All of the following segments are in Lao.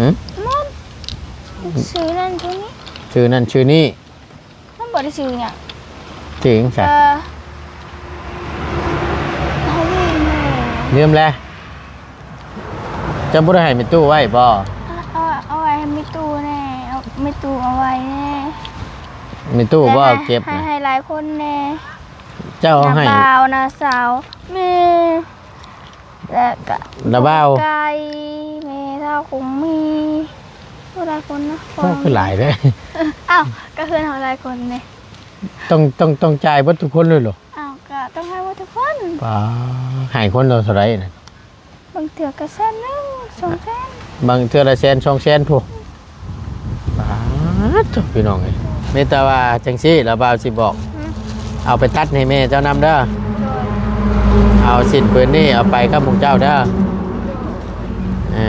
ຫຶ? ມັນຊື່ນັ້ນຊື່ນີ້ ຊື່ນັ້ນຊື່ນີ້ ມັນບໍ່ໄດ້ຊື່ຫຍັງ ຊື່ຫຍັງຊະ? ເອີ ລືມແລ້ວ ລືມແລ້ວ. ເຈົ້າບໍ່ໄດ້ໃຫ້ແມ່ຕູ້ໄວ້ບໍ່? ເອົາ ເອົາ ເອົາໄວ້ໃຫ້ແມ່ຕູ້ແດ່ ເອົາ ແມ່ຕູ້ເອົາໄວ້ແດ່ ແມ່ຕູ້ບໍ່ເອົາເກັບ ໃຫ້ ໃຫ້ຫຼາຍຄົນແດ່ ເຈົ້າເອົາໃຫ້ ນ້າບ່າວ ນ້າສາວ ແມ່ ແລ້ວກະ ລະບ່າວ ໄກ່ ແມ່ເຖົ້າຄົງມີ ໂອ້ ຫຼາຍຄົນນະ ໂອ້ ຄືຫຼາຍແທ້ ອ້າວ ກະເຮືອນເຮົາຫຼາຍຄົນເດ້ ຕ້ອງ ຕ້ອງ ຕ້ອງຈ່າຍເບິດທຸກຄົນເລີຍເຫລອ? ອ້າວ ກະຕ້ອງໃຫ້ເບິດທຸກຄົນ ປາ ໃຫ້ຄົນລະເທົ່າໃດນະ? ບາງເທື່ອກະແສນໜຶ່ງ ສອງແສນ ບາງເທື່ອລະແສນ ສອງແສນພຸ້ນ ປາດໂທ້ ພີ່ນ້ອງເອີຍ ມີແຕ່ວ່າຈັ່ງຊີ້ ລະບ່າວຊິບອກ ອືມ ເອົາໄປຕັດໃຫ້ແມ່ເຈົ້ານຳເດີ ໂດຍ ເອົາສິ້ນປືນນີ້ເອົາໄປກັບໝູ່ເຈົ້າເດີ ເອີ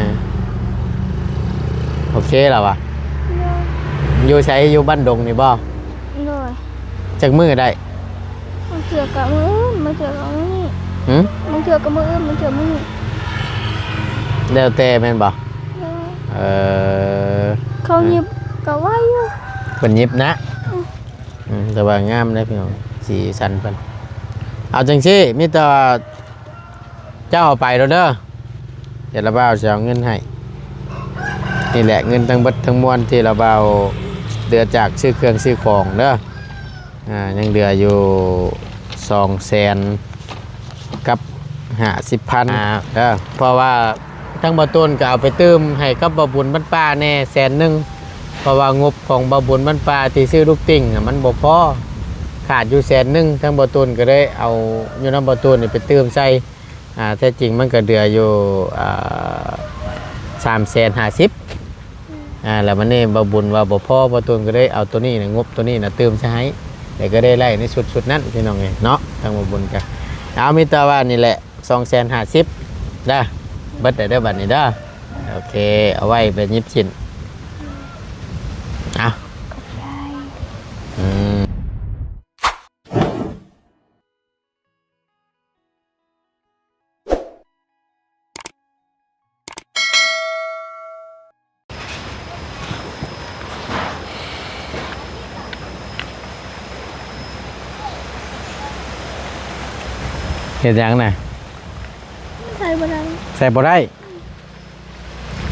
ໂອເຄລະວະ ໂດຍ ຢູ່ໃສ? ຢູ່ບ້ານດົງນີ້ບໍ່? ໂດຍ ຈັກມື້ໄດ້? ບາງເທື່ອກະມື້ອື່ນ ບາງເທື່ອກະມື້ນີ້ ຫື? ບາງເທື່ອກະມື້ອື່ນ ບາງເທື່ອມື້ນີ້ ແລ້ວແຕ່ແມ່ນບໍ່? ໂດຍ ເອີ ເຂົາຫຍິບກະໄວຢູ່ ເພິ່ນຫຍິບນະ ອືມ ອືມ ແຕ່ວ່າງາມເດ້ພີ່ນ້ອງ ສີສັນເພິ່ນ ເອົາຈັ່ງຊີ້ ມີແຕ່ວ່າ ເຈົ້າເອົາໄປໂລດເດີ ດຽວລະບ່າວຊິເອົາເງິນໃຫ້ ນີ້ແຫຼະເງິນທັງເບິດທັງມວນທີ່ລະບ່າວເຫຼືອຈາກຊື້ເຄື່ອງຊື້ຂອງເດີ ອ່າ ຍັງເຫຼືອຢູ່ສອງແສນກັບຫ້າສິບພັນ ອ່າ ເດີ ເພາະວ່າທາງບ່າວຕູນກໍເອົາໄປຕື່ມໃຫ້ກັບບ່າວບຸນບ້ານປ່າແດ່ແສນໜຶ່ງ ເພາະວ່າງົບຂອງບ່າວບຸນບ້ານປ່າທີ່ຊື້ລູກຕິ່ງນະ ມັນບໍ່ພໍ ຂາດຢູ່ແສນໜຶ່ງ ທາງບ່າວຕູນກໍເລີຍເອົາຢູ່ນຳບ່າວຕູນນີ້ໄປຕື່ມໃສ່ ອ່າ ແທ້ຈິງມັນກໍເຫຼືອຢູ່ ອ່າ ສາມແສນຫ້າສິບ ອ່າ ແລ້ວບັດນີ້ບ່າວບຸນວ່າບໍ່ພໍ ບ່າວຕູນກໍເລີຍເອົາໂຕນີ້ນະ ງົບໂຕນີ້ນະ ຕື່ມໃສ່ໃຫ້ ແລ້ວກໍໄດ້ໄລ່ໃນຊຸດ ຊຸດນັ້ນພີ່ນ້ອງເອີຍເນາະ ທາງບ່າວບຸນກໍ ເອົາ ມີແຕ່ວ່ານີ້ແຫຼະ ສອງແສນຫ້າສິບເດີ ເບິດແລ້ວເດີບັດນີ້ເດີ ໂອເຄ ເອົາໄວ້ໄປຫຍິບຊິ້ນ ເອົາ ຂອບໃຈ ອືມ. ເຮັດຫຍັງນະ? ໃສ່ບໍ່ໄດ້ ໃສ່ບໍ່ໄດ້.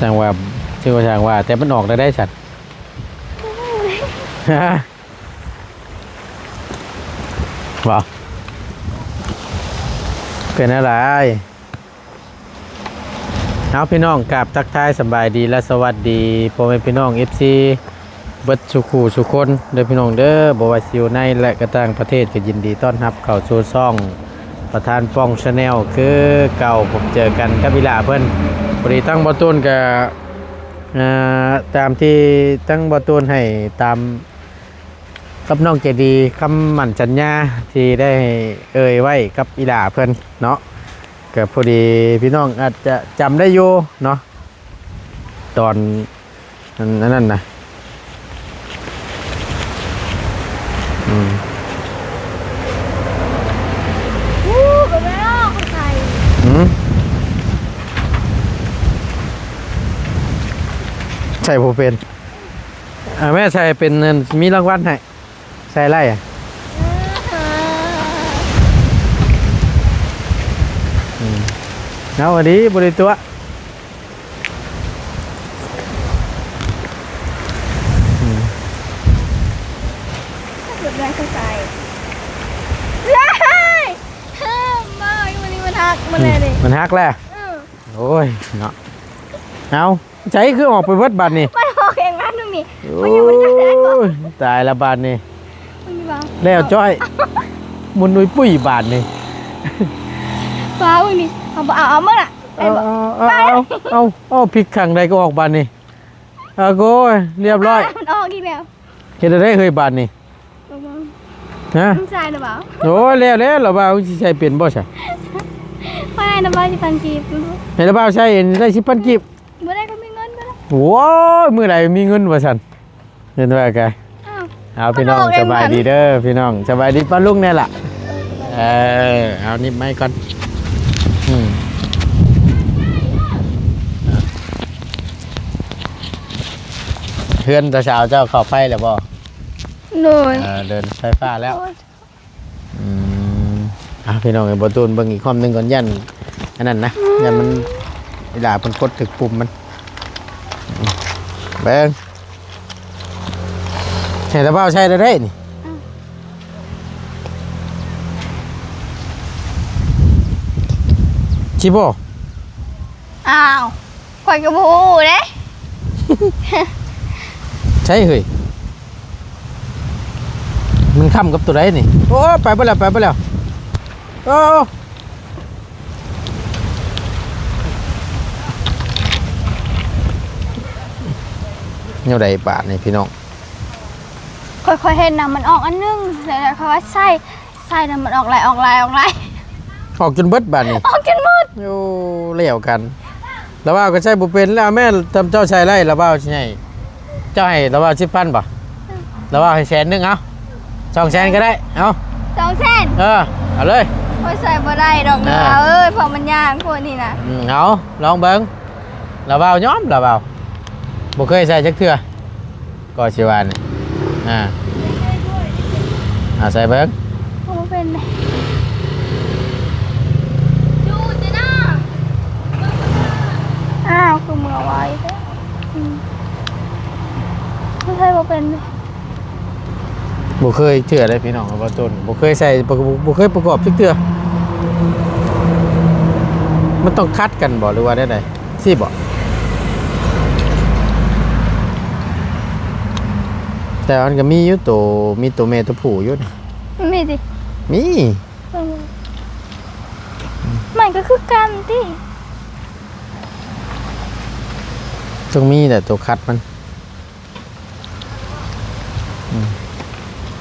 ຈັ່ງວ່າ ຊື່ວ່າຊ່າງວ່າ ແຕ່ມັນອອກໄດ້ໄດ໋ສັດ ບໍ່ ເປັນແນວໃດ? ເອົາ ພີ່ນ້ອງ ກາບທັກທາຍສະບາຍດີ ແລະ ສະຫວັດດີພໍ່ແມ່ພີ່ນ້ອງ ເອັຟຊີ ເບິດສູ່ຄູ່ສູ່ຄົນເດີພີ່ນ້ອງເດີ ບໍ່ວ່າຊິຢູ່ໃນ ແລະ ກະຕ່າງປະເທດ ກໍຍິນດີຕ້ອນຮັບເຂົ້າສູ່ຊ່ອງປະທານປ່ອງ Channel ຄືເກົ່າ. ພົບເຈີກັນກັບອີ່ຫຼ້າເພິ່ນ ພໍດີທັງບ່າວຕູນກະ ເອີ ຕາມທີ່ທັງບ່າວຕູນໃຫ້ຕາມກັບນ້ອງໃຈດີ ຄຳໝັ້ນສັນຍາທີ່ໄດ້ເອີ່ຍໄວ້ກັບອີ່ຫຼ້າເພິ່ນເນາະ ກະພໍດີພີ່ນ້ອງອາດຈະຈຳໄດ້ຢູ່ເນາະ ຕອນ ອັນ ອັນນັ້ນນະ ອືມ ໂອ້ ກໍແມ່ນເອົາໃສ່ ຫືມ ໃສ່ບໍ່ເປັນ ອ່າ ແມ່ໃສ່ເປັນ ມີລາງວັນໃຫ້ ໃສ່ໄລ່ ອືມ ເອົາ ອັນນີ້ບໍ່ໄດ້ຕົວະ ອືມ ເກືອບໄດ້ເຂົ້າໃສ່ ເຮີ້ຍ ເຮີ້ຍ ມາຢູ່ນີ້ມັນຫັກໝົດແລ້ວນີ້ ມັນຫັກແລ້ວ ເອີ ໂອ້ຍ ເນາະ ເອົາ ໃສຄືອອກໄປເບິດບາດນີ້ ມັນອອກເອງອັນໜຶ່ງນີ້ ໂອ້ຍ ມັນຢູ່ມັນຈັກແລ້ວ ຕາຍລະບາດນີ້ ມັນຢູ່ບໍ່ ແລ້ວຈ້ອຍ ໝຸ່ນອຸ້ຍປຸ້ຍບາດນີ້ ຟ້າວນີ້ ເອົາບໍ່ເອົາ ເອົາໝົດລະ ເອົາ ເອົາ ເອົາ ເອົາ ເອົາ ເອົາ ພິກຂ້າງໃດກໍອອກບາດນີ້ ອາໂກຍ ລຽບຮ້ອຍ ມັນອອກອີກແລ້ວ ເຮັດແນວໃດເຮີ້ຍບາດນີ້ ຮະ ມຶງໃສ່ລະບໍ່ ໂອ້ຍ ແລ້ວ ແລ້ວລະວ່າ ມຶງຊິໃສ່ເປັນບໍ່ຊະ ຂ້ອຍໃຫ້ລະບ່າວສິບພັນກີບ ໃຫ້ລະບ່າວໃສ່ໄດ້ສິບພັນກີບ ບໍ່ໄດ້ກໍມີເງິນບໍ່ໄດ້ ໂອ້ຍ ມື້ໃດມີເງິນວ່າຊັ້ນ ເຫັນວ່າກະ ອ້າວ ເອົາ ພີ່ນ້ອງ ສະບາຍດີເດີພີ່ນ້ອງ ສະບາຍດີປ້າລຸງແດ່ລະ ເອີ ເອົານິບໄມ້ກ່ອນ ອືມ. ເຮືອນຕາສາວເຈົ້າເຂົ້າໄຟແລ້ວບໍ່? ໂດຍ ເອີ ເດີນໄຟຟ້າແລ້ວ. ໂອ້ຍ ອືມ ອ່ະ ພີ່ນ້ອງເອີຍ ບໍ່ຕູນເບິ່ງອີກຄອມໜຶ່ງກ່ອນ ຢ້ານອັນນັ້ນນະ ອືມ ຢ້ານມັນ ເວລາເພິ່ນກົດຖືກປຸ່ມມັນ ອືມ ເບິ່ງ ໃສ່ຕາເບົາໃສ່ໄດ້ນີ້ ອືມ ຊິບໍ່? ອ້າວ ຂ້ອຍກໍບໍ່ຮູ້ເດ້. ໃຊ່ເຮີ້ຍ ມັນຄ້ຳກັບຕົວໃດນີ້? ໂອ້ ໄປເບິດແລ້ວ ໄປເບິດແລ້ວ. ໂອ້ ແນວໃດບາດນີ້ພີ່ນ້ອງ? ຂ້ອຍ ຂ້ອຍເຫັນນະ ມັນອອກອັນໜຶ່ງ ແລ້ວຂ້ອຍວ່າໃສ່ ໃສ່ແລ້ວມັນອອກຫຼາຍ ອອກຫຼາຍ ອອກຫຼາຍ ອອກຈົນເບິດບາດນີ້ ອອກຈົນໝົດ. ໂອ້ ແລ້ວກັນ ລາວວ່າກໍໃສ່ບໍ່ເປັນແລ້ວ. ແມ່ນ ເຈົ້າໃສ່ໄດ້ ລາວວ່າຊິໃຫ້ເຈົ້າ ໃຫ້ລາວວ່າສິບພັນບໍ່? ລາວວ່າໃຫ້ແສນໜຶ່ງ ເອົາ ສອງແສນກໍໄດ້ ເອົາ ສອງແສນ ເອີ ເອົາເລີຍ. ໂອ້ຍ ໃສ່ບໍ່ໄດ້ດອກ ເອີ ລາວເອີຍ ເພາະມັນຍາກພວກນີ້ນະ. ອືມ ເອົາ ລອງເບິ່ງ ລາວວ່າຍອມ ລາວວ່າບໍ່ເຄີຍໃສ່ຈັກເທື່ອ. ກໍຊິວ່ານີ້ ອ່າ ເອົາໃສ່ເບິ່ງ ບໍ່ເປັນເດ້. ອ້າວ ຄືເມືອໄວແທ້ ອືມ ໃສ່ບໍ່ເປັນເດ້. ບໍ່ເຄີຍເທື່ອເດ້ພີ່ນ້ອງ ເອົາເບົາຕົ້ນ ບໍ່ເຄີຍໃສ່ ບໍ່ ບໍ່ເຄີຍປະກອບຈັກເທື່ອ. ມັນຕ້ອງຂັດກັນບໍ່ ຫຼືວ່າແນວໃດ? ຊີ້ບໍ? ແຕ່ມັນກໍມີຢູ່ໂຕ ມີໂຕແມ່ໂຕຜູ້ຢູ່ນີ້. ມີຕິ? ມີ. ເອີ ມັນກໍຄືກັນຕິ. ຕ້ອງມີແຫຼະໂຕຂັດມັນ. ອືມ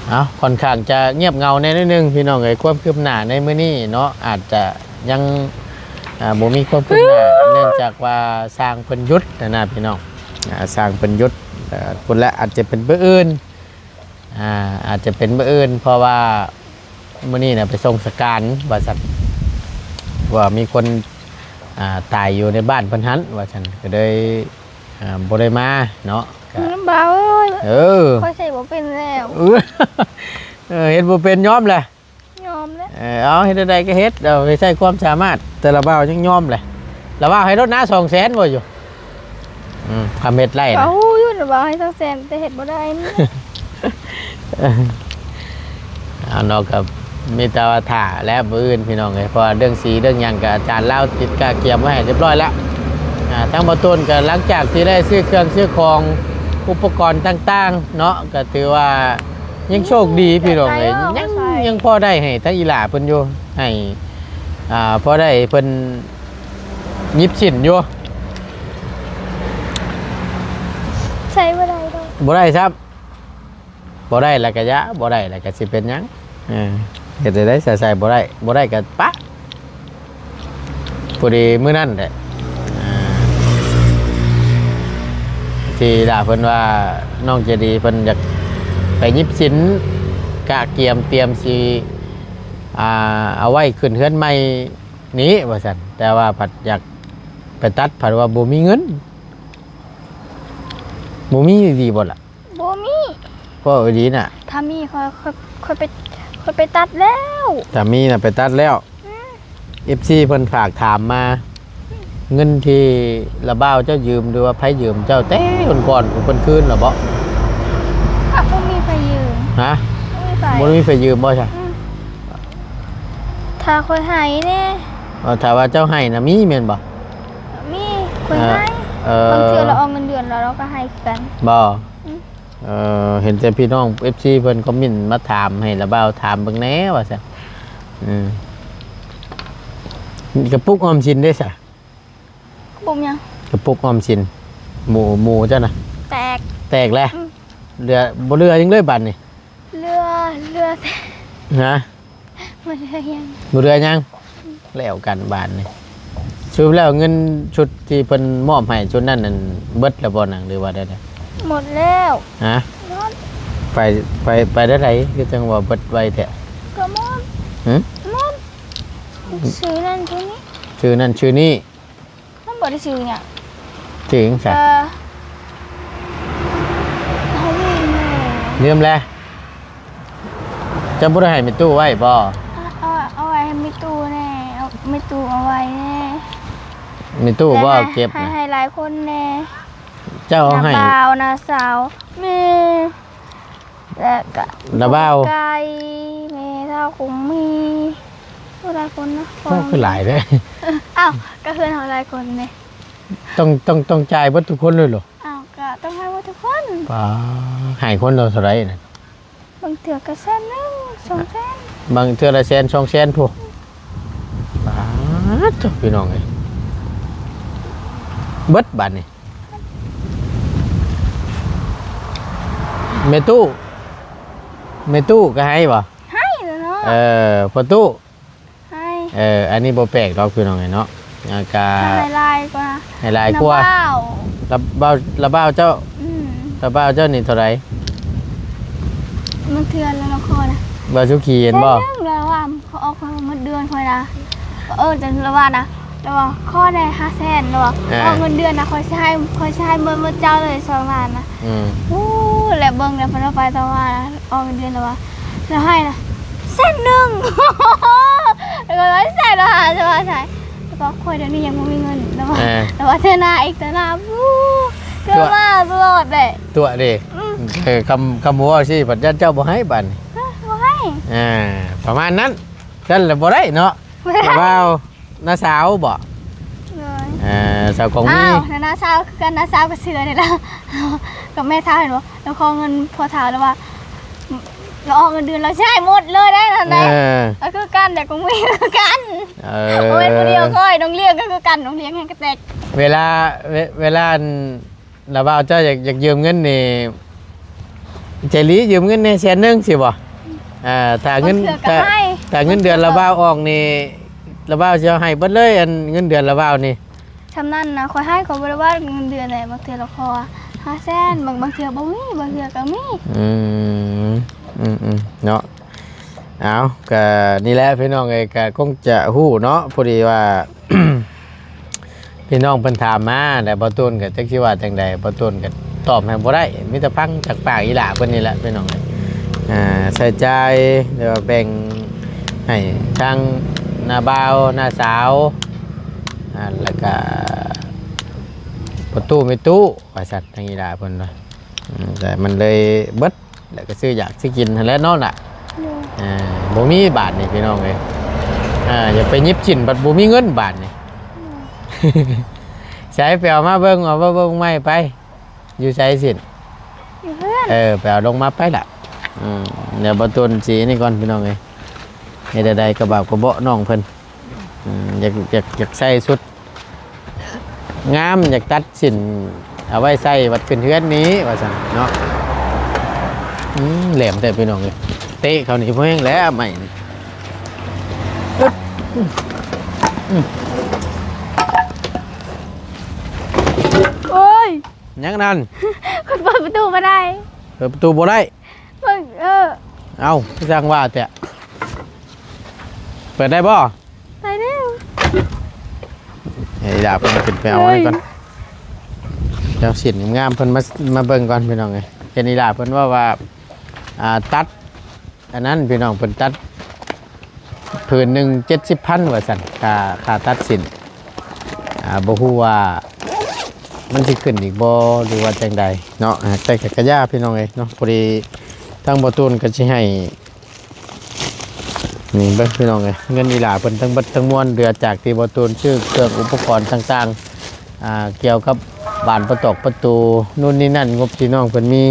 ເອົ້າ ຂ້ອນຂ້າງຈະງຽບເຫງົາແດ່ໜ້ອຍໜຶ່ງ ພີ່ນ້ອງເອີຍ. ຄວາມຄືບໜ້າໃນມື້ນີ້ເນາະ ອາດຈະຍັງ ອ່າ ບໍ່ມີຄວາມຄືບໜ້າ ເນື່ອງຈາກວ່າຊ່າງເພິ່ນຢຸດຫັ້ນນະພີ່ນ້ອງ. ອ່າ ຊ່າງເພິ່ນຢຸດ ເອີ ພຸ້ນແຫຼະ ອາດຈະເປັນມື້ອື່ນ ອ່າ ອາດຈະເປັນມື້ອື່ນ ເພາະວ່າມື້ນີ້ນະໄປສົ່ງສະການວ່າຊັ້ນ ວ່າມີຄົນ ອ່າ ຕາຍຢູ່ໃນບ້ານເພິ່ນຫັ້ນວ່າຊັ້ນ ກໍເລີຍ ອ່າ ບໍ່ໄດ້ມາເນາະ. ກະ ອືມ ບ່າວເອີຍ ເອີ ຂ້ອຍໃສ່ບໍ່ເປັນແລ້ວ. ເອີ ເອີ ເຮັດບໍ່ເປັນ ຍອມແຫຼະ ຍອມແຫຼະ. ເອີ ເອົາ ເຮັດແນວໃດກໍເຮັດ ເອົາ ໃຫ້ໃຊ້ຄວາມສາມາດ ແຕ່ລະບ່າວຍັງຍອມແຫຼະ. ລະບ່າວໃຫ້ລົດໜ້າສອງແສນບໍ່ຢູ່? ອືມ ຄຳເຮັດໄລ່ນະ ກໍຮູ້ຢູ່ລະບ່າວໃຫ້ສອງແສນ ແຕ່ເຮັດບໍ່ໄດ້ນີ້. ເອົາເນາະ ກໍມີແຕ່ວ່າຖ້າແຫຼະມື້ອື່ນພີ່ນ້ອງເອີຍ ເພາະວ່າເລື່ອງສີເລື່ອງຫຍັງກໍອາຈານລາວຕິດກະກຽມໄວ້ໃຫ້ຮຽບຮ້ອຍແລ້ວ. ອ່າ ທາງບ່າວໂຕນກໍຫຼັງຈາກທີ່ໄດ້ຊື້ເຄື່ອງຊື້ຂອງ ອຸປະກອນຕ່າງໆເນາະ ກໍຖືວ່າຍັງໂຊກດີພີ່ນ້ອງເອີຍ ຍັງ ຍັງພໍໄດ້ໃຫ້ທາງອີ່ຫຼ້າເພິ່ນຢູ່ ໃຫ້ ອ່າ ພໍໄດ້ເພິ່ນຫຍິບສິ້ນຢູ່. ໃຊ້ບໍ່ໄດ້ດອກ ບໍ່ໄດ້ຊ້ຳ. ບໍ່ໄດ້ແລ້ວກະຢ່າ ບໍ່ໄດ້ແລ້ວກະຊິເປັນຫຍັງ? ເອີ ເຮັດຈັ່ງໃດ ໃສ່ ໃສ່ບໍ່ໄດ້ ບໍ່ໄດ້ກະປະ. ພໍດີມື້ນັ້ນແຫຼະ ອ່າ ທີ່ລາເພິ່ນວ່າ ນ້ອງໃຈດີເພິ່ນຢາກໄປຫຍິບສິນ ກະກຽມຕຽມຊິ ອ່າ ເອົາໄວ້ຂຶ້ນເຮືອນໃໝ່ນີ້ວ່າຊັ້ນ ແຕ່ວ່າພັດຢາກໄປຕັດ ພັດວ່າບໍ່ມີເງິນ. ບໍ່ມີອີ່ຫຼີບໍ່ລະ? ບໍ່ມີ. ເວົ້າອີ່ຫຼີນະ. ຖ້າມີຂ້ອຍ ຂ້ອຍ ຂ້ອຍໄປ ຂ້ອຍໄປຕັດແລ້ວ. ຖ້າມີນະໄປຕັດແລ້ວ. ອືມ ເອັຟຊີເພິ່ນຝາກຖາມມາ ເງິນທີ່ລະບ່າວເຈົ້າຢືມ ຫຼືວ່າໃຜຢືມເຈົ້າແຕ່ກ່ອນໆ ເພິ່ນຄືນລະບໍ່? ກໍບໍ່ມີໃຜຢືມ. ຮະ? ບໍ່ມີໃຜ ບໍ່ມີໃຜຢືມບໍ່ຊະ? ອືມ ຖ້າຂ້ອຍໃຫ້ແດ່. ເອີ ຖ້າວ່າເຈົ້າໃຫ້ນະມີແມ່ນບໍ່? ມີ ຂ້ອຍໃຫ້. ເອີ ບາງເທື່ອລາວອອກເງິນເດືອນລາວ ລາວກໍໃຫ້ຄືກັນ. ບໍ່? ອືມ ເອີ ເຫັນແຕ່ພີ່ນ້ອງເອັຟຊີເພິ່ນຄອມເມັນມາຖາມ ໃຫ້ລະບ່າວຖາມເບິ່ງແດ່ວ່າຊັ້ນ. ອືມ ກະປຸກອອມສິນເດ້ຊະ? ກະປຸກຫຍັງ? ກະປຸກອອມສິນ ໝູ່ ໝູ່ເຈົ້ານະ ແຕກ ແຕກແລ້ວ. ອືມ ເຫຼືອ ບໍ່ເຫຼືອຫຍັງເລີຍບາດນີ້. ເຫຼືອ ເຫຼືອແຕ່ ຮະ? ບໍ່ເຫຼືອຫຍັງ ບໍ່ເຫຼືອຫຍັງ. ອືມ ແລ້ວກັນບາດນີ້. ສະຫຼຸບແລ້ວເງິນຊຸດທີ່ເພິ່ນມອບໃຫ້ຊຸດນັ້ນນັ້ນ ເບິດແລ້ວບໍ່ນາງ ຫຼືວ່າແນວໃດ? ໝົດແລ້ວ. ຮະ? ໝົດ. ໄປ ໄປ ໄປແນວໃດ ຄືຈັ່ງວ່າເບິດໄວແທ້? ກໍໝົດ. ຫື? ໝົດ. ຊື້ນັ້ນຊື້ນີ້ ຊື້ນັ້ນຊື້ນີ້. ມັນບໍ່ໄດ້ຊື້ຫຍັງ. ຊື້ຫຍັງຊະ? ເອີ ເອີ ລືມແລ້ວ ເຈົ້າບໍ່ໄດ້ໃຫ້ແມ່ຕູ້ໄວ້ບໍ່? ເອົາ ເອົາໄວ້ໃຫ້ແມ່ຕູ້ແດ່ ເອົາ ແມ່ຕູ້ເອົາໄວ້ແດ່. ແມ່ຕູ້ບໍ່ເກັບ ໃຫ້ ໃຫ້ຫຼາຍຄົນແດ່. ເຈົ້າເອົາໃຫ້ ນ້າບ່າວ ນ້າສາວ ແມ່ ແລ້ວກະ ນ້າບ່າວ ໄກ່ ແມ່ເຖົ້າຄົງມີ ໂອ້ ຫຼາຍຄົນເນາະ. ໂອ້ ຄືຫຼາຍແທ້. ອ້າວ ກະເຮືອນເຮົາຫຼາຍຄົນເດ້. ຕ້ອງ ຕ້ອງ ຕ້ອງຈ່າຍເບິດທຸກຄົນເລີຍເຫລອ? ອ້າວ ກະຕ້ອງໃຫ້ເບິດທຸກຄົນ. ປາ ໃຫ້ຄົນລະເທົ່າໃດນະ? ບາງເທື່ອກະແສນໜຶ່ງ ສອງແສນ ບາງເທື່ອລະແສນ ສອງແສນພຸ້ນ. ປາດໂທ້ ພີ່ນ້ອງເອີຍ ເບິດບາດນີ້. ແມ່ຕູ້ ແມ່ຕູ້ກະໃຫ້ບໍ່? ໃຫ້ແລ້ວເນາະ. ເອີ ພໍ່ຕູ້ ໃຫ້ ເອີ ອັນນີ້ບໍ່ແປກດອກພີ່ນ້ອງເອີຍເນາະ. ອາ ກະ ໃຫ້ຫຼາຍກວ່າ ໃຫ້ຫຼາຍກວ່າ ນ້າບ່າວ ລະບ່າວ ລະບ່າວເຈົ້າ. ອືມ ລະບ່າວເຈົ້ານີ້ເທົ່າໃດ? ມັນເທື່ອລະລະຂໍນະ ບ່າວສຸຂີເຫັນບໍ່? ແສນໜຶ່ງລະວ່າ ເຂົາອອກເງິນເດືອນຂ້ອຍນະ. ເອີ ຈັ່ງລະວ່ານະ ລະວ່າຂໍແດ່ຫ້າແສນລະວ່າ. ເອີ ອອກເງິນເດືອນນະ ຂ້ອຍຊິໃຫ້ ຂ້ອຍຊິໃຫ້ເບິດ ເບິດເຈົ້າເລີຍສອງລ້ານນະ. ອືມ ໂອ້ ແລ້ວເບິ່ງແລ້ວເພິ່ນເອົາໄປຕະວ່າ ອອກເດືອນລະວ່າ ລະໃຫ້ລະແສນໜຶ່ງ. ລະວ່າໃຊ້ລະຫາ ລະວ່າໃຊ້ ລະວ່າຂ້ອຍດຽວນີ້ຍັງບໍ່ມີເງິນລະວ່າ. ເອີ ລະວ່າເທື່ອໜ້າອີກ ເທື່ອໜ້າ ໂອ້ ເກີດມາຕະຫຼອດເດ້ ຕົວະເດ້. ອືມ ເອີ ຄຳ ຄຳເວົ້າຊີ້ ພັດຢ້ານເຈົ້າບໍ່ໃຫ້ບາດນີ້. ເອີ ບໍ່ໃຫ້ ອ່າ ປະມານນັ້ນ. ຊັ້ນລະບໍ່ໄດ້ເນາະ ລະບ່າວ ນ້າສາວບໍ? ໂດຍ ເອີ ສາວກອງມີ. ອ້າວ ນ້າສາວຄືກັນ ນ້າສາວກະເຊື່ອເດ້ລະ ກັບແມ່ທ້າວເຫັນບໍ່? ລາວຂໍເງິນພໍ່ທ້າວລະວ່າ ລາວອອກເງິນເດືອນລາວໃຊ້ໝົດເລີຍເດ້ນັ້ນແຫຼະ. ເອີ ລະຄືກັນແຫຼະ ກອງມີຄືກັນ. ເອີ ບໍ່ແມ່ນຜູ້ດຽວຂ້ອຍ ນ້ອງລ້ຽງກະຄືກັນ ນ້ອງລ້ຽງແຮງກະແຕກ. ເວລາ ເວ ເວລາ ລະບ່າວເຈົ້າຢາກ ຢາກຢືມເງິນນີ້ ໃຈດີຢືມເງິນແດ່ແສນໜຶ່ງຊີ້ບໍ? ອ່າ ຖ້າເງິນ ບາງເທື່ອກະໃຫ້ ຖ້າ ຖ້າເງິນເດືອນລະບ່າວອອກນີ້ ລະບ່າວຊິເອົາໃຫ້ເບິດເລີຍ ອັນເງິນເດືອນລະບ່າວນີ້. ຊ່ຳນັ້ນນະ ຂ້ອຍໃຫ້ ຂ້ອຍບໍ່ໄດ້ວ່າເງິນເດືອນໃດ. ບາງເທື່ອລະຂໍຫ້າແສນ ບາງ ບາງເທື່ອບໍ່ມີ ບາງເທື່ອກະມີ. ອືມ ອືມໆ ເນາະ. ເອົາ ກະນີ້ແຫຼະພີ່ນ້ອງເອີຍ ກະຄົງຈະຮູ້ເນາະ ພໍດີວ່າ ພີ່ນ້ອງເພິ່ນຖາມມາ ແລະ ບ່າວຕູນກະຈັກຊິວ່າຈັ່ງໃດ ບ່າວຕູນກະຕອບໃຫ້ບໍ່ໄດ້ ມີແຕ່ຟັງຈາກປາກອີ່ຫຼ້າເພິ່ນນີ້ແຫຼະພີ່ນ້ອງເອີຍ. ອ່າ ໃຊ້ຈ່າຍ ຫຼືວ່າແບ່ງໃຫ້ທາງນ້າບ່າວ ນ້າສາວ ອ່າ ແລ້ວກະພໍ່ຕູ້ແມ່ຕູ້ວ່າຊັ້ນ ທາງອີ່ຫຼ້າເພິ່ນວ່າ. ອືມ ແຕ່ມັນເລີຍເບິດ ແລ້ວກະຊື້ຢາກຊື້ກິນຫັ້ນແຫຼະເນາະລະ. ໂດຍ ອ່າ ບໍ່ມີບາດນີ້ພີ່ນ້ອງເອີຍ. ອ່າ ຢ່າໄປຫຍິບສິ້ນ ບັດບໍ່ມີເງິນບາດນີ້. ໂດຍ ໃສ ໄປເອົາມາເບິ່ງ ເອົາມາເບິ່ງໃໝ່ໄປ. ຢູ່ໃສສິ້ນ? ຢູ່ເຮືອນ. ເອີ ໄປເອົາລົງມາໄປລະ. ອືມ ດຽວບ່າວຕູນຊິນີ້ກ່ອນພີ່ນ້ອງເອີຍ. ເຮັດແນວໃດກະບາບກະເບາະນ້ອງເພິ່ນ. ອືມ ຢາກ ຢາກ ຢາກໃສ່ຊຸດ ງາມ ຢາກຕັດສິ້ນເອົາໄວ້ໃສ່ວັດຂຶ້ນເຮືອນນີ້ວ່າຊັ້ນເນາະ. ອືມ ແຫຼມແທ້ພີ່ນ້ອງເອີຍ ເຕະເຂົານີ້ພໍແຮງແລ້ວໄມ້ນີ້. ອືມ ອືມ ໂອ້ຍ ຫຍັງນັ້ນ? ຂ້ອຍເປີດປະຕູບໍ່ໄດ້. ເປີດປະຕູບໍ່ໄດ້? ເບິ່ງ ເອີ ເອົ້າ ຄືຊ່າງວ່າແທ້ ເປີດໄດ້ບໍ່? ໄດ້ແລ້ວ. ໃຫ້ດາບເພິ່ນຂຶ້ນໄປເອົາອັນນັ້ນກ່ອນ. ເອີຍ ດຽວສິ້ນງາມໆເພິ່ນມາ ມາເບິ່ງກ່ອນພີ່ນ້ອງເອີຍ. ເຫັນອີ່ຫຼ້າເພິ່ນເວົ້າວ່າ ອ່າ ຕັດອັນນັ້ນພີ່ນ້ອງ ເພິ່ນຕັດຜືນໜຶ່ງເຈັດສິບພັນວ່າຊັ້ນ ຄ່າ ຄ່າຕັດສິ້ນ. ອ່າ ບໍ່ຮູ້ວ່າມັນຊິຂຶ້ນອີກບໍ່ ຫຼືວ່າຈັ່ງໃດເນາະ. ອ່າ ແຕ່ກະ ກະຢ່າພີ່ນ້ອງເອີຍເນາະ ພໍດີທາງບ່າວຕູນກະຊິໃຫ້ ນີ້ເບິ່ງພີ່ນ້ອງເອີຍ ເງິນອີ່ຫຼ້າເພິ່ນທັງເບິດທັງມວນ ເຫຼືອຈາກທີ່ບ່າວຕູນຊື້ເຄື່ອງອຸປະກອນຕ່າງໆ ອ່າ ກ່ຽວກັບບານປະຕອກປະຕູ ນູ້ນນີ້ນັ້ນ ງົບທີ່ນ້ອງເພິ່ນມີ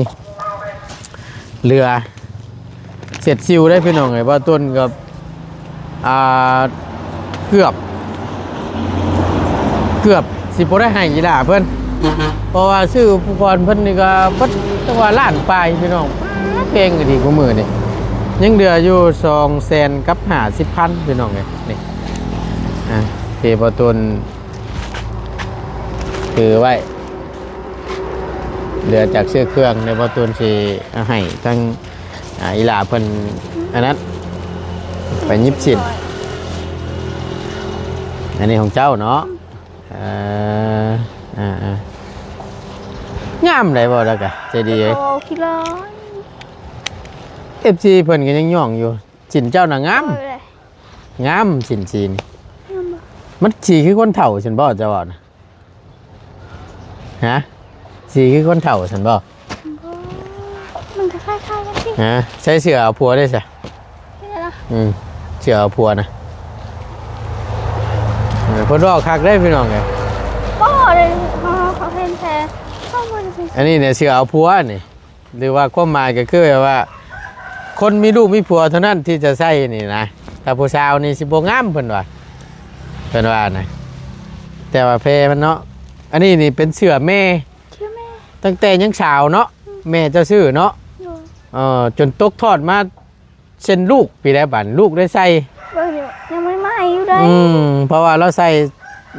ເຫຼືອເສດຊິວເດ້ພີ່ນ້ອງເອີຍ. ບ່າວຕູນກະ ອ່າ ເກືອບ ເກືອບຊິບໍ່ໄດ້ໃຫ້ອີ່ຫຼ້າເພິ່ນ ເພາະວ່າຊື້ອຸປະກອນເພິ່ນນີ້ກະເບິດ ຈັກວ່າລ້ານປາຍພີ່ນ້ອງ. ແພງອີ່ຫຼີຄູ່ມື້ນີ້ ຍັງເຫຼືອຢູ່ສອງແສນກັບຫ້າສິບພັນພີ່ນ້ອງເອີຍ. ນີ້ ອ່າ ທີ່ບ່າວຕູນຖືໄວ້ ເຫຼືອຈາກຊື້ເຄື່ອງ ດຽວບ່າວຕູນຊິເອົາໃຫ້ທັງ ອ່າ ອີ່ຫຼ້າເພິ່ນອັນນັ້ນ ໄປຫຍິບສິ້ນ. ອັນນີ້ຂອງເຈົ້າເນາະ. ເອີ ອ່າໆ ງາມໄດ໋ບໍ່ລະກະ ໃຈດີເອີຍ. ໂອ້ ຂີ້ຮ້ອນ ເອັຟຊີ ເພິ່ນກໍຍັງຍ້ອງຢູ່ ຊິນເຈົ້ານະງາມ ເອີ ງາມ ຊິນສີນີ້ ງາມບໍ່? ມັນສີຄືຄົນເຖົ້າຊັ້ນບໍ່ ເຈົ້າເວົ້ານະ? ຮະ? ສີຄືຄົນເຖົ້າຊັ້ນບໍ່? ບໍ່ ມັນກໍຄ້າຍໆກັນຕິ. ຮະ? ໃສ່ເສື້ອເອົາຜົວເດ້ຊະ. ນີ້ນະ? ອືມ ເສື້ອເອົາຜົວນະ. ເອີ ເພິ່ນເວົ້າຄັກເດ້ພີ່ນ້ອງເອີຍ. ບໍ່ເດ້ ເຮົາ ເຮົາເຫັນແຕ່ ເຮົາບໍ່ໄດ້ເປັນ ອັນນີ້ນີ້ເສື້ອເອົາຜົວນີ້ ຫຼືວ່າຄວາມໝາຍກໍຄືແບບວ່າ ຄົນມີລູກມີຜົວເທົ່ານັ້ນທີ່ຈະໃສ່ນີ້ນະ. ຖ້າຜູ້ສາວນີ້ຊິບໍ່ງາມ ເພິ່ນວ່າ ເພິ່ນວ່ານະ. ແຕ່ວ່າແພມັນເນາະ ອັນນີ້ນີ້ເປັນເສື້ອແມ່ ເສື້ອແມ່ ຕັ້ງແຕ່ຍັງສາວເນາະ. ອືມ ແມ່ເຈົ້າຊື້ເນາະ. ໂດຍ ເອີ ຈົນຕົກທອດມາເຊັ່ນລູກ ປີໃດບາດລູກໄດ້ໃສ່. ເບິ່ງຢູ່ ຍັງໃໝ່ໆຢູ່ໃດ໋. ອືມ ເພາະວ່າລາວໃສ່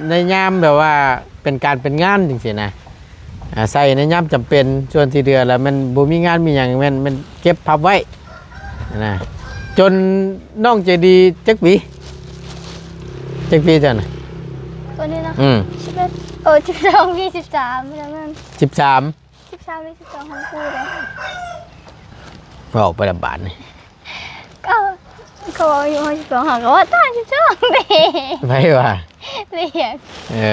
ໃນຍາມແບບວ່າເປັນການເປັນງານຈັ່ງຊີ້ນະ. ອາ ໃສ່ໃນຍາມຈຳເປັນ ສ່ວນທີ່ເຫຼືອລະແມ່ນບໍ່ມີງານມີຫຍັງ ແມ່ນ ແມ່ນເກັບພັບໄວ້ນະ. ຈົນນ້ອງໃຈດີຈັກປີ? ຈັກປີເຈົ້ານະ? ຕົວນີ້ນະ? ອືມ ສິບເອັດ ເອີ ສິບສອງປີ ສິບສາມ ປະມານ ສິບສາມ ສິບສາມ ຫຼື ສິບສອງ ຂອງກູເດ້. ເວົ້າໄປລະບາດນີ້ ກໍເຂົາເວົ້າອາຍຸເຮົາສິບສອງ ເຮົາກໍວ່າຕາຍສິບສອງເດ້. ໃຜວ່າ? ລຽກ ເອີ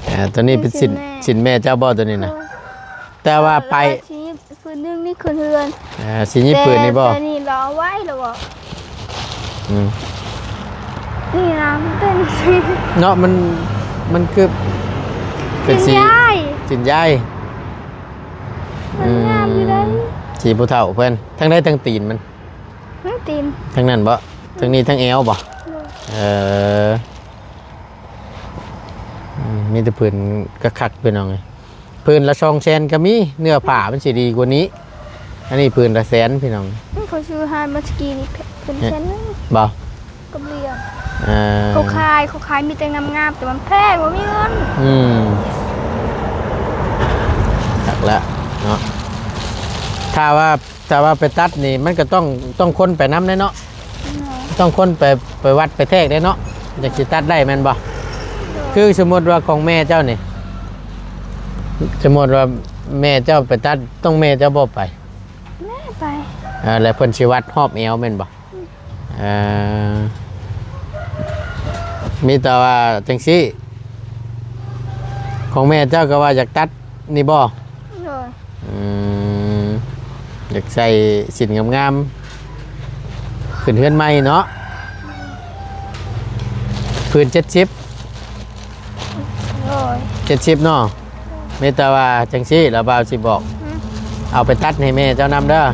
ເອີ ຕົວນີ້ເປັນສິນ ສິນແມ່ ສິນແມ່ເຈົ້າບໍ່ຕົວນີ້ນະ? ເອີ ແຕ່ວ່າໄປ ລະວ່າຊິ ພື້ນໜຶ່ງນີ້ຂຶ້ນເຮືອນ. ເອີ ຊິຍິບພື້ນນີ້ບໍ່? ແຕ່ ແຕ່ນີ້ລາວໄວ້ລະບໍ່? ອືມ ນີ້ນະ ມັນເປັນ ເນາະ ມັນ ມັນຄືເປັນສີ ສີນຢາຍ ສີນຢາຍ. ມັນງາມຢູ່ໃດ໋ ອືມ ສີຜູ້ເຖົ້າເພິ່ນ. ທາງໃດ ທາງຕີນມັນ? ທາງຕີນ ທາງນັ້ນບໍ່? ທາງນີ້ ທາງແອວບໍ່? ໂດຍ ເອີ ອືມ ມີແຕ່ພື້ນຄັກໆ ພີ່ນ້ອງເອີຍ. ພື້ນລະສອງແສນກໍມີ ເນື້ອຜ້າມັນຊິດີກວ່ານີ້. ອັນນີ້ພື້ນລະແສນພີ່ນ້ອງ. ອືມ ຂ້ອຍຊື້ຮ້ານມາສະກີນີ້ ເພິ່ນແສນໜຶ່ງ ບໍ່? ກັບເລື່ອງ ເອີ ເຂົາຂາຍ ເຂົາຂາຍມີແຕ່ງາມໆ ແຕ່ມັນແພງ ບໍ່ມີເງິນ. ອືມ ຄັກແລ້ວເນາະ. ຖ້າວ່າ ຖ້າວ່າໄປຕັດນີ້ ມັນກໍຕ້ອງ ຕ້ອງຄົນໄປນຳແດ່ເນາະ. ເນາະ ຕ້ອງຄົນໄປ ໄປວັດໄປແທກແດ່ເນາະ ຈັ່ງຊິຕັດໄດ້ແມ່ນບໍ່? ເນາະ ຄືສົມມຸດວ່າຂອງແມ່ເຈົ້ານີ້ ສົມມຸດວ່າແມ່ເຈົ້າໄປຕັດ ຕ້ອງແມ່ເຈົ້າບໍ່ໄປ? ແມ່ໄປ. ເອີ ແລ້ວເພິ່ນຊິວັດຮອບແອວແມ່ນບໍ່? ອືມ ເອີ ມີແຕ່ວ່າຈັ່ງຊີ້ ຂອງແມ່ເຈົ້າກໍວ່າຢາກຕັດນີ້ບໍ່? ໂດຍ ອືມ ຢາກໃສ່ສິ້ນງາມໆ ຂຶ້ນເຮືອນໃໝ່ເນາະ. ອືມ ພື້ນເຈັດສິບ. ໂດຍ ເຈັດສິບເນາະ. ມີແຕ່ວ່າຈັ່ງຊີ້ ລາວບ່າວຊິບອກ ອືມ ເອົາໄປຕັດໃຫ້ແມ່ເຈົ້ານຳເດີ. ໂດຍ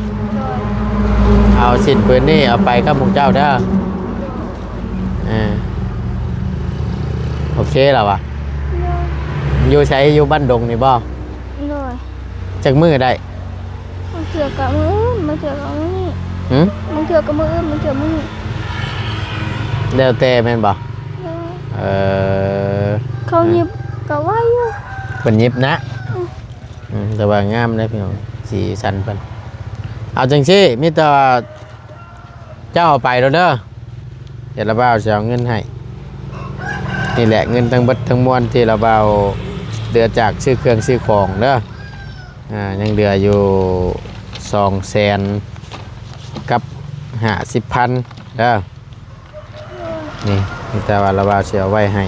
ເອົາສິ້ນຜືນນີ້ເອົາໄປກັບໝູ່ເຈົ້າເດີ. ເອີ ໂອເຄລະວະ. ໂດຍ ຢູ່ໃສ? ຢູ່ບ້ານດົງນີ້ບໍ່? ໂດຍ ຈັກມື້ໄດ້? ບາງເທື່ອກໍມື້ອື່ນ ບາງເທື່ອກໍມື້ນີ້. ຫື? ບາງເທື່ອກໍມື້ອື່ນ ບາງເທື່ອມື້ນີ້. ແລ້ວແຕ່ແມ່ນບໍ່? ໂດຍ ເອີ ເຂົາຫຍິບກໍໄວຢູ່. ເພິ່ນຫຍິບນະ. ອືມ ອືມ ແຕ່ວ່າງາມເດ້ພີ່ນ້ອງ ສີສັນເພິ່ນ. ເອົາຈັ່ງຊີ້ ມີແຕ່ວ່າ ເຈົ້າເອົາໄປໂລດເດີ ດຽວລາວບ່າວຊິເອົາເງິນໃຫ້. ນີ້ແຫຼະເງິນທັງເບິດທັງມວນທີ່ລາວບ່າວເຫຼືອຈາກຊື້ເຄື່ອງຊື້ຂອງເດີ. ອາ ຍັງເຫຼືອຢູ່ສອງແສນກັບຫ້າສິບພັນເດີ. ນີ້ ມີແຕ່ວ່າລາວບ່າວຊິເອົາໄວ້ໃຫ້.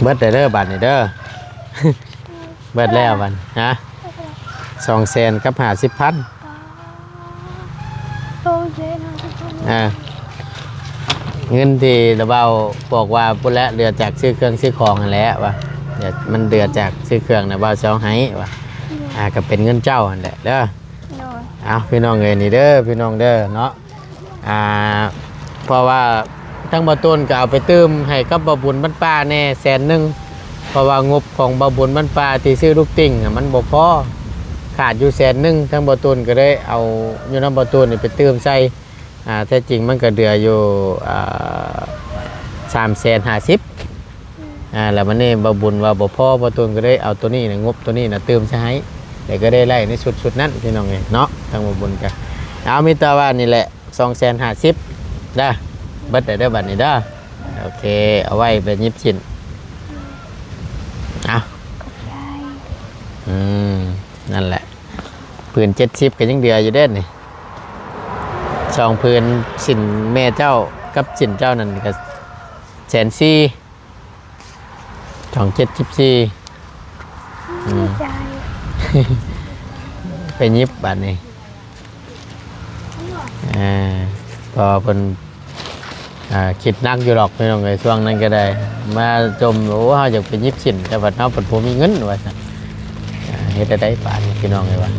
ເບິດແລ້ວເດີບາດນີ້ເດີ. ເບິດແລ້ວບັດ ຮະ? ສອງແສນກັບຫ້າສິບພັນ. ໂອເຄເນາະ ເອີ ເງິນທີ່ລາວບ່າວບອກວ່າພຸ້ນແຫຼະ ເຫຼືອຈາກຊື້ເຄື່ອງຊື້ຂອງຫັ້ນແຫຼະວ່າ ມັນເຫຼືອຈາກຊື້ເຄື່ອງນະ ບ່າວຊິເອົາໃຫ້ວ່າ. ອືມ ອາ ກໍເປັນເງິນເຈົ້າຫັ້ນແຫຼະເດີ. ໂດຍ ເອົາ ພີ່ນ້ອງເອີຍ ນີ້ເດີພີ່ນ້ອງເດີເນາະ. ອ່າ ເພາະວ່າທາງບ່າວຕູນກໍເອົາໄປຕື່ມໃຫ້ກັບບ່າວບຸນບ້ານປ່າແດ່ແສນໜຶ່ງ ເພາະວ່າງົບຂອງບ່າວບຸນບ້ານປ່າທີ່ຊື້ລູກຕິ່ງນະ ມັນບໍ່ພໍ ຂາດຢູ່ແສນໜຶ່ງ. ທາງບ່າວຕູນກໍເລີຍເອົາຢູ່ນຳບ່າວຕູນນີ້ໄປຕື່ມໃສ່. ອ່າ ແທ້ຈິງມັນກໍເຫຼືອຢູ່ ອ່າ ສາມແສນຫ້າສິບ. ອ່າ ແລ້ວບັດນີ້ບ່າວບຸນວ່າບໍ່ພໍ ບ່າວຕູນກໍເລີຍເອົາໂຕນີ້ນະ ງົບໂຕນີ້ນະ ຕື່ມໃສ່ໃຫ້ ແລ້ວກໍໄດ້ໄລ່ໃນຊຸດ ຊຸດນັ້ນ ພີ່ນ້ອງເອີຍເນາະ. ທາງບ່າວບຸນກໍ ເອົາ ມີແຕ່ວ່ານີ້ແຫຼະ ສອງແສນຫ້າສິບເດີ ເບິດແລ້ວເດີບັດນີ້ເດີ. ໂອເຄ ເອົາໄວ້ໄປຫຍິບຊິ້ນ ເອົາ ຂອບໃຈ. ອືມ ນັ້ນແຫຼະ ຜືນເຈັດສິບກໍຍັງເຫຼືອຢູ່ເດ້ນີ້ ສອງຜືນ ສິ້ນແມ່ເຈົ້າກັບສິ້ນເຈົ້ານັ້ນກໍແສນສີ່ ສອງເຈັດສິບສີ່ ອືມ ດີໃຈ ໄປຫຍິບບາດນີ້ ເອີ ເພາະວ່າເພິ່ນ ອ່າ ຄິດໜັກຢູ່ດອກພີ່ນ້ອງເອີຍ ຊ່ວງນັ້ນກໍໄດ້ມາຈົ່ມ ໂອ້ ເຮົາຢາກໄປຫຍິບສິ້ນ ແຕ່ວ່າເຮົາເພິ່ນບໍ່ມີເງິນວ່າຊັ້ນ ອ່າ ເຮັດແນວໃດບາດນີ້ພີ່ນ້ອງເອີຍວ່າ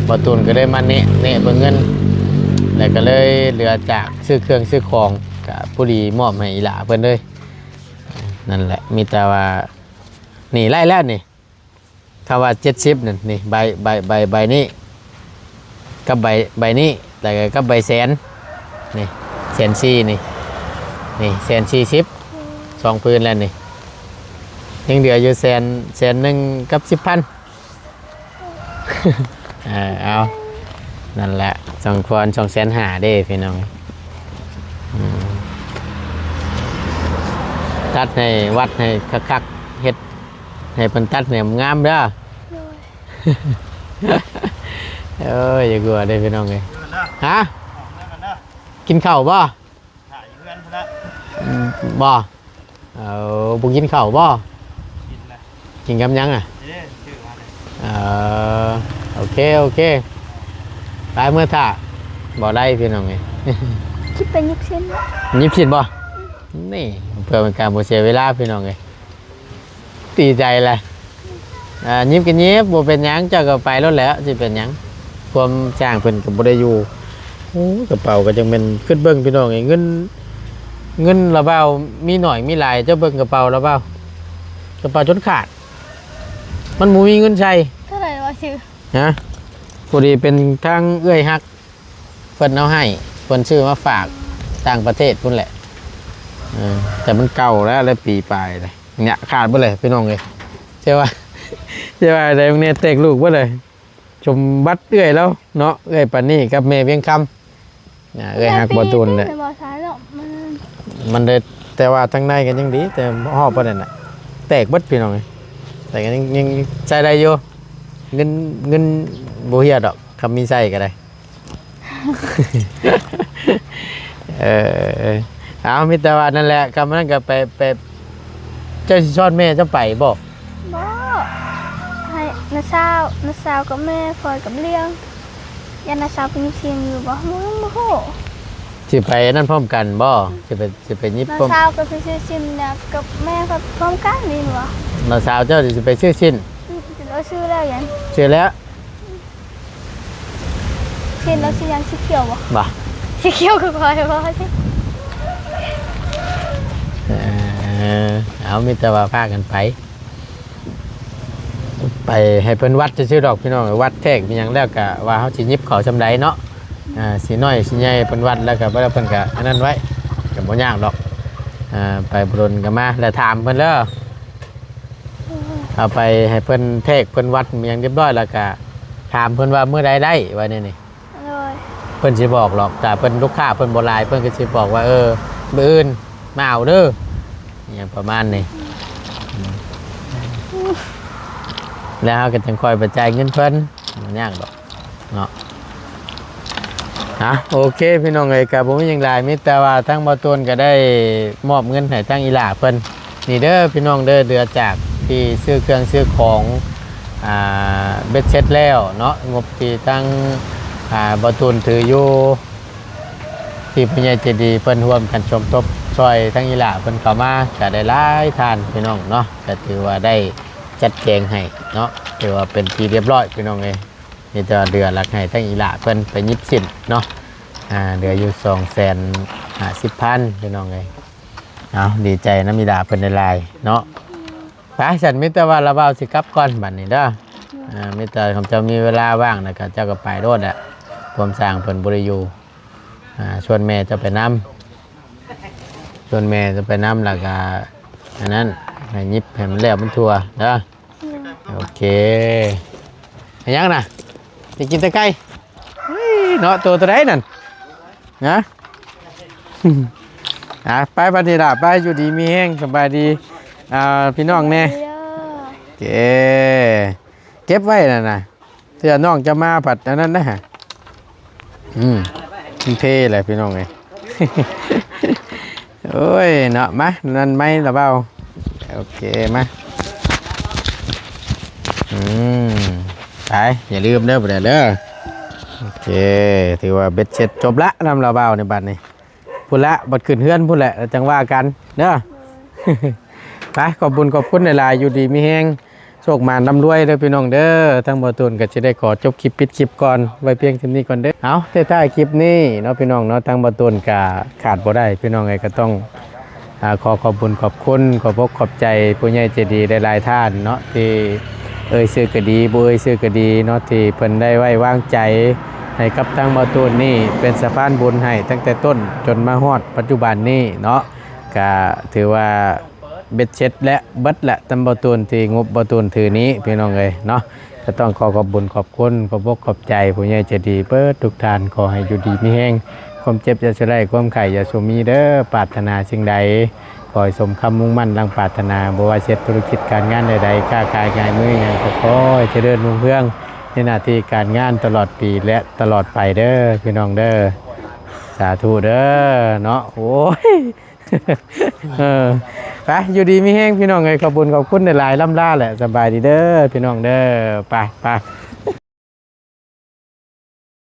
ບໍ່ຕູນກໍເລີຍມາແນະ ແນະເບິ່ງເງິນ ແລ້ວກໍເລີຍເຫຼືອຈາກຊື້ເຄື່ອງຊື້ຂອງ ກໍພໍດີມອບໃຫ້ອີ່ຫຼ້າເພິ່ນເລີຍ ນັ້ນແຫຼະ ມີແຕ່ວ່າ ນີ້ໄລ່ແລ້ວນີ້ ຄຳວ່າເຈັດສິບນັ້ນ ນີ້ ໃບ ໃບ ໃບ ໃບນີ້ ກັບໃບ ໃບນີ້ ແລ້ວກໍກັບໃບແສນ ນີ້ ແສນສີ່ ນີ້ ນີ້ ແສນສີ່ສິບ ສອງຜືນແລ້ວນີ້ ຍັງເຫຼືອຢູ່ແສນ ແສນໜຶ່ງກັບສິບພັນ ເອີ ເອົາ ນັ້ນແຫຼະ ສອງຄວນ ສອງແສນຫ້າເດ້ພີ່ນ້ອງ ອືມ ຕັດໃຫ້ວັດໃຫ້ຄັກໆ ເຮັດ ໃຫ້ເພິ່ນຕັດໃຫ້ງາມເດີ ໂດຍ ເອີຍ ຢ່າກົວເດ້ພີ່ນ້ອງເອີຍ ຮະ ກິນເຂົ້າບໍ່? ຖ້າຢູ່ເຮືອນພຸ້ນລະ ອືມ ບໍ່ ເອີ ບໍ່ກິນເຂົ້າບໍ່? ກິນແລ້ວ ກິນກັບຫຍັງອະ? ເດ້ ຊື້ມາເດ້ ເອີ ໂອເຄ ໂອເຄ ໄປເມືອຖ້າ ບໍ່ໄດ້ພີ່ນ້ອງເອີຍ ຊິໄປຫຍິບສິ້ນ ຫຍິບສິ້ນບໍ່? ນີ້ ເພື່ອເປັນການບໍ່ເສຍເວລາພີ່ນ້ອງເອີຍ ດີໃຈແຫຼະ ອ່າ ຫຍິບກໍຫຍິບ ບໍ່ເປັນຫຍັງ ເຈົ້າກໍໄປໂລດແຫຼະ ຊິເປັນຫຍັງ ຄວາມຈ້າງເພິ່ນກໍບໍ່ໄດ້ຢູ່ ໂອ້ ກະເປົາກໍຈັ່ງແມ່ນ ຄິດເບິ່ງພີ່ນ້ອງເອີຍ ເງິນ ເງິນລາວບ່າວມີໜ້ອຍມີຫຼາຍ ເຈົ້າເບິ່ງກະເປົາລາວບ່າວ ກະເປົາຈົນຂາດ ມັນບໍ່ມີເງິນໃຊ້ ເທົ່າໃດວະຊື່ ຮະ ພໍດີເປັນທາງເອື້ອຍຮັກ ເພິ່ນເອົາໃຫ້ ເພິ່ນຊື້ມາຝາກຕ່າງປະເທດພຸ້ນແຫຼະ ເອີ ແຕ່ມັນເກົ່າແລ້ວ ແລ້ວປີປາຍເລີຍ ເນຍ ຂາດເບິດເລີຍພີ່ນ້ອງເອີຍ ເຊື່ອວ່າ ເຊື່ອວ່າໄດ້ແນວແຕກລູກເບິດເລີຍ ສົມບັດເອື້ອຍລາວເນາະ ເອື້ອຍປານນີ້ກັບແມ່ວຽງຄຳ ອ່າ ເອື້ອຍຮັກບໍ່ຕູນແຫຼະ ແມ່ນບໍ່ຊາຍດອກ ມັນ ມັນໄດ້ ແຕ່ວ່າທາງໃນກໍຍັງດີ ແຕ່ຮອບປານນັ້ນນະ ແຕກເບິດພີ່ນ້ອງເອີຍ ແຕ່ກໍຍັງ ຍັງໃຊ້ໄດ້ຢູ່ ເງິນ ເງິນບໍ່ເຫຍດອກ ຄຳມີໃຊ້ກໍໄດ້ ເອີ ເອົາ ມີແຕ່ວ່ານັ້ນແຫຼະ ຄຳນັ້ນກໍໄປ ໄປ ເຈົ້າຊິຊ້ອນແມ່ເຈົ້າໄປບໍ່? ບໍ່ ໃຫ້ນ້າສາວ ນ້າສາວກັບແມ່ ພອຍກັບລ້ຽງ ຢ້ານນ້າສາວເປັນທີມຢູ່ບໍ່? ຍັງບໍ່ຮູ້ ຊິໄປອັນນັ້ນພ້ອມກັນບໍ່? ຊິໄປ ຊິໄປຍິບ ນ້າສາວກໍໄປຊື້ຊິ້ນ ກັບແມ່ກໍພ້ອມກັນນີ້ບໍ່? ນ້າສາວເຈົ້າຊິໄປຊື້ຊິ້ນ? ອືມ ຊິໄປຊື້ແລ້ວຍັງ? ຊື້ແລ້ວ. ຊິເອົາສີຫຍັງ? ສີຂຽວບໍ່? ບໍ່ ສີຂຽວຄືຂ້ອຍບໍ່? ເອີ ເອົາ ມີແຕ່ວ່າພາກັນໄປ ໄປໃຫ້ເພິ່ນວັດຊື່ໆດອກພີ່ນ້ອງ ວັດແທກມີຫຍັງແລ້ວກະວ່າເຮົາຊິຫຍິບເຂົ້າຊ່ຳໃດເນາະ ອ່າ ສີນ້ອຍສີໃຫຍ່ເພິ່ນວັດແລ້ວກະ ແລ້ວເພິ່ນກະອັນນັ້ນໄວ້ ກະບໍ່ຍາກດອກ ອ່າ ໄປບໍ່ດົນກະມາ ແລ້ວຖາມເພິ່ນເດີ. ເອົາໄປໃຫ້ເພິ່ນແທກເພິ່ນວັດຫຍັງຮຽບຮ້ອຍ ແລ້ວກະຖາມເພິ່ນວ່າມື້ໃດໄດ້ ວ່າແນວນີ້ ໂດຍ ເພິ່ນຊິບອກດອກ ຖ້າເພິ່ນລູກຄ້າເພິ່ນບໍ່ຫຼາຍ ເພິ່ນກໍຊິບອກວ່າ ເອີ ມື້ອື່ນມາເອົາເດີ ອີຫຍັງປະມານນີ້ ອືມ ແລ້ວເຮົາກໍຈັ່ງຄ່ອຍໄປຈ່າຍເງິນເພິ່ນ ບໍ່ຍາກດອກ. ເນາະ ອ່ະ ໂອເຄ ພີ່ນ້ອງເອີຍ ກໍບໍ່ມີຫຍັງຫຼາຍ ມີແຕ່ວ່າທາງບ່າວຕູນກໍໄດ້ມອບເງິນໃຫ້ທາງອີ່ຫຼ້າເພິ່ນ ນີ້ເດີພີ່ນ້ອງເດີ ເຫຼືອຈາກທີ່ຊື້ເຄື່ອງຊື້ຂອງ ອ່າ ເບັດເສັດແລ້ວເນາະ ງົບທີ່ທາງ ອ່າ ບ່າວຕູນຖືຢູ່ ທີ່ຜູ້ໃຫຍ່ໃຈດີເພິ່ນຮ່ວມກັນສົມທົບຊ່ອຍທາງອີ່ຫຼ້າເພິ່ນເຂົ້າມາ ກໍໄດ້ຫຼາຍທ່ານພີ່ນ້ອງເນາະ ກໍຖືວ່າໄດ້ຈັດແຈງໃຫ້ເນາະ ຖືວ່າເປັນທີ່ຮຽບຮ້ອຍ ພີ່ນ້ອງເອີຍ. ມີແຕ່ວ່າເຫຼືອຫຼັກໃຫ້ທາງອີ່ຫຼ້າເພິ່ນໄປຫຍິບສິ້ນເນາະ ອ່າ ເຫຼືອຢູ່ສອງແສນຫ້າສິບພັນ ພີ່ນ້ອງເອີຍ ເອົາ ດີໃຈນຳອີ່ຫຼ້າເພິ່ນຫຼາຍໆເນາະ ໄປຊັ້ນ ມີແຕ່ວ່າລາວບ່າວຊິກັບກ່ອນບັດນີ້ເດີ ອ່າ ມີແຕ່ຂ້າພະເຈົ້າມີເວລາວ່າງ ແລ້ວກໍເຈົ້າກໍໄປໂລດແຫຼະ ພວມຊ່າງເພິ່ນບໍ່ໄດ້ຢູ່ ອ່າ ຊວນແມ່ເຈົ້າໄປນຳ ຊວນແມ່ເຈົ້າໄປນຳ ແລ້ວກໍອັນນັ້ນ ໃຫ້ຫຍິບໃຫ້ມັນແລ້ວມັນທົ່ວເດີ. ໂອເຄ ເຮັດຫຍັງນະ? ຈະກິນແຕ່ໄກ່? ເຮີ້ຍ ເນາະ ໂຕ ໂຕໃດນັ້ນ? ນະ? ອ່າ ໄປບັດນີ້ລະ ໄປ ຢູ່ດີມີແຮງ ສະບາຍດີ ອ່າ ພີ່ນ້ອງແດ່ ເຈົ້. ເກັບໄວ້ນັ້ນນະ ເທື່ອນ້ອງຈະມາພັດອັນນັ້ນນະ. ອືມ ມັນເພແຫຼະພີ່ນ້ອງເອີຍ. ໂອ້ຍເນາະ ມາ ນັ້ນໄມ້ລະເບົາ. ໂອເຄ ມາ. ອືມ ໄປ ຢ່າລືມເດີ ບັດນີ້ເດີ. ໂອເຄ ຖືວ່າເບັດເສັດຈົບລະນຳລະເບົາໃນບັດນີ້. ພຸ້ນລະ ບັດຂຶ້ນເຮືອນພຸ້ນແຫຼະ ແລ້ວຈັ່ງວ່າກັນເດີ. ໄປ ຂອບບຸນຂອບຄຸນຫຼາຍໆ ຢູ່ດີມີແຮງ ໂຊກໝານລ່ຳລວຍເດີພີ່ນ້ອງເດີ. ທາງບ່າວຕູນກໍຊິໄດ້ຂໍຈົບຄລິບ ປິດຄລິບກ່ອນ ໄວ້ພຽງສ່ຳນີ້ກ່ອນເດີ. ເອົາ ທ້າຍໆຄລິບນີ້ເນາະພີ່ນ້ອງເນາະ ທາງບ່າວຕູນກໍຂາດບໍ່ໄດ້ພີ່ນ້ອງເອີຍ ກໍຕ້ອງ ອາ ຂໍຂອບບຸນຂອບຄຸນ ຂອບອົກຂອບໃຈຜູ້ໃຫຍ່ໃຈດີຫຼາຍໆທ່ານເນາະ ທີ່ເອີ່ຍຊື່ກໍດີ ບໍ່ເອີ່ຍຊື່ກໍດີເນາະ ທີ່ເພິ່ນໄດ້ໄວ້ວາງໃຈໃຫ້ກັບທາງບ່າວຕູນນີ້ເປັນສະພານບຸນໃຫ້ ຕັ້ງແຕ່ຕົ້ນຈົນມາຮອດປັດຈຸບັນນີ້ເນາະ. ກະຖືວ່າເບັດເສັດແລະເບິດແຫຼະ ນຳບ່າວຕູນ ທີ່ງົບບ່າວຕູນຖືນີ້ພີ່ນ້ອງເອີຍເນາະ. ກະຕ້ອງຂໍຂອບບຸນຂອບຄຸນ ຂອບອົກຂອບໃຈຜູ້ໃຫຍ່ໃຈດີເບິດທຸກທ່ານ. ຂໍໃຫ້ຢູ່ດີມີແຮງ ຄວາມເຈັບຢ່າສູ່ໄດ້ ຄວາມໄຂ້ຢ່າສູ່ມີເດີ. ປາດຖະໜາສິ່ງໃດ ຂໍໃຫ້ສົມຄຳມຸ່ງໝັ້ນດັ່ງປາດຖະໜາ. ບໍ່ວ່າເຮັດທຸລະກິດການງານໃດໆ ຄ້າຂາຍງາຍມືຫຍັງ ກໍຂໍໃຫ້ຈະເລີນຮຸ່ງເຮືອງໃນໜ້າທີ່ການງານຕະຫຼອດປີ ແລະ ຕະຫຼອດໄປເດີພີ່ນ້ອງເດີ. ສາທຸເດີເນາະ. ໂອ້ຍ ເອີ ໄປ ຢູ່ດີມີແຮງພີ່ນ້ອງເອີຍ. ຂອບບຸນຂອບຄຸນຫຼາຍໆ ລ່ຳລາແຫຼະ. ສະບາຍດີເດີພີ່ນ້ອງເດີ. ໄປ ໄປ.